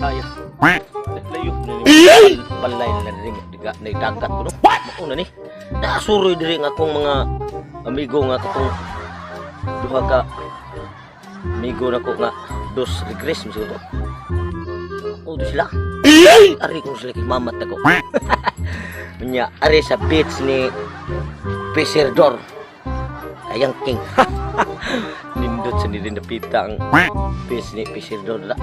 Tayo. Layo ni balay na diri diga na dagat ko, no. Mauna ni. Nasuroy diri nga akong mga amigo nga katong duha ka amigo nako nga dos regress mo siguro. O do sila. Ari kung sila kay mamat ako. Nya ari sa beach ni Peserdor. Kayang King. Nindot sa nila napita ang beach ni Peserdor la.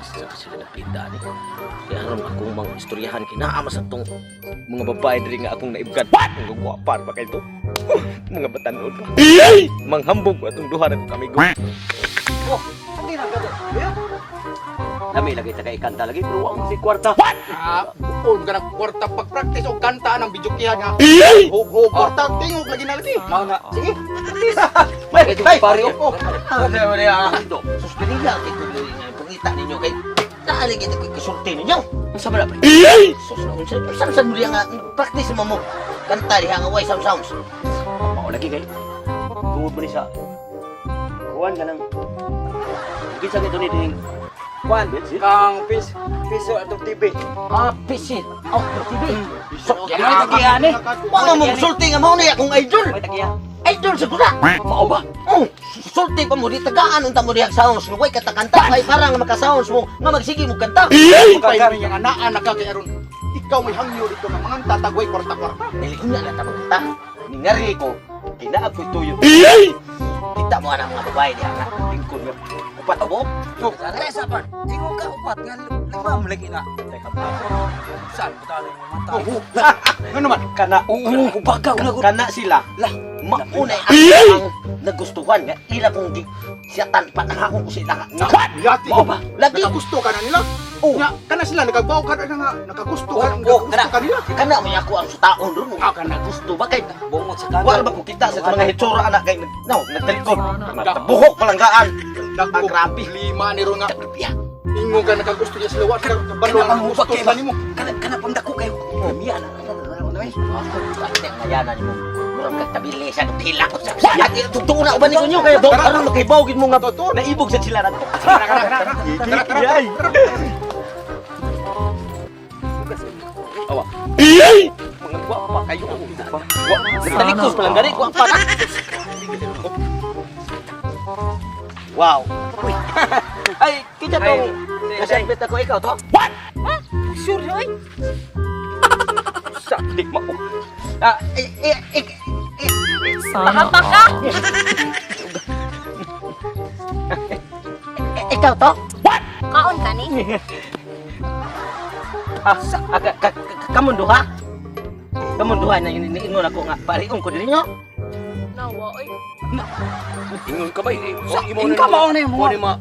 Asa sila napita ni? Kaya aron akong mga istoryahan kay naa man sa tong mga babae diri nga akong naibgan. Ang gwapar pa kay to. Mga batanon pa. Manghambog ko atong duha na ko kamigo. Oh, hindi na gato. Lami lagi ta kay kanta lagi pero wa mo si kwarta. Ah, buol ka ng kwarta pag-practice o kanta ng bidyokyahan nga. Hug-hug, kwarta, tingog lagi na lagi. Mao na. Sige. May Ay, pare oh. Sus dili kay ko diri nga pangita ninyo kay naali kita kay kasulti ninyo. Unsa ba na, pre? Sus na unsa unsa sa mo nga practice mo mo kanta diha nga way sound sounds. Mao lagi kay. Tungod ba ni sa kuan ka nang kinsa kay ni ding Kwan, kang pis, piso atong TV. Ah, pisit. Oh, TV. So, May tagian eh. Wa mo sulti nga mao ni akong idol. May tagian. Idol sa gura. Mao ba? Oh, sulti pa mo di tagaan unta mo diha sounds nga way kanta-kanta kay para nga maka-sounds mo nga magsige mo kanta. Pay mo yung anaan na ka kay aron. Ikaw may hangyo dito nga mga tatagway kwarta-kwarta. Dili unya lang ta magkanta. Ningari ko kinaag ko'y tuyo. Kita mo ang mga babae diha nga lingkod nga upat abo. Resa pa. Ingon ka upat nga lima mo lagi na. Teka pa. Saan ko talo mo mata? Oh, Ano naman? Kana Oo, bagaw na ko. kana sila. Lah, maunay ang nagustuhan nga ila kong di siya tan panahon ko sila nga. Yati. Mao ba? Lagi. Nakagusto ka na nila. Oh. Nya, kana sila nagagbaw ka na nga nakagusto ka, Oh, nakagusto kana. ka nila. Kana may ako ang sutaon ron. Ah, kana. Gusto ba kay Bungot sa kanan. wala ba ko kita sa mga hitsura anak kay no nagtalikod. Buhok palanggaan. Dako, Ah, grabe. Lima ni ron nga. Ya. Ingon ka nakagusto niya sila wa sila kabalo Kana ang pang gusto hubag kay sa nimo. Kana kana pang dako kayo. Miya na. Na na. Ate ngayana nimo. Murag kag tabili sa dila ko sa. At tugtuon na uban ninyo kay do aron makahibaw gid mo nga naibog sa sila nagto. Tara, tara, tara. Tara, tara, tara. Awa. Mga gwapa kayo. Nagtalikod pa lang gani gwapa na. Wow. Uy. Ay, kita tong kasabit ako ikaw to. What? Sure oy. Sa di mao. Ah, eh, eh, eh, eh, Sana all. eh, ikaw to? Kaon ka ni? Ah, ah, ka, ka, ka, kamon duha? Kamon duha na yun ingon ako nga parion ko dili nyo. Nawa, oy. Ingon ka ba? Ingon ka mao na yung mga- Mo ma.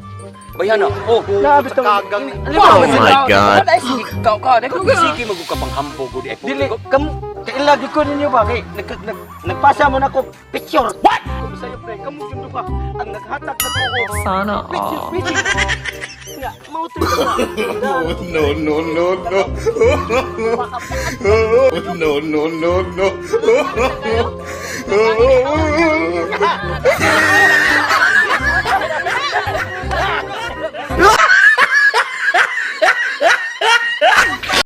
Bayana. Oh, Kagang ni. Oh my God. Sige, ka ka. Dako Sige magug ka pang hambog gud ay. Dili kam kaila gyud ko ninyo ba kay nag, nag, nagpasa mo na ko picture. What? Kung sa'yo pre, kamo gyud duha ang naghatag na ko og Sana picture all. picture. Nga mao to duha. No, no, no, no. No, no, no, no.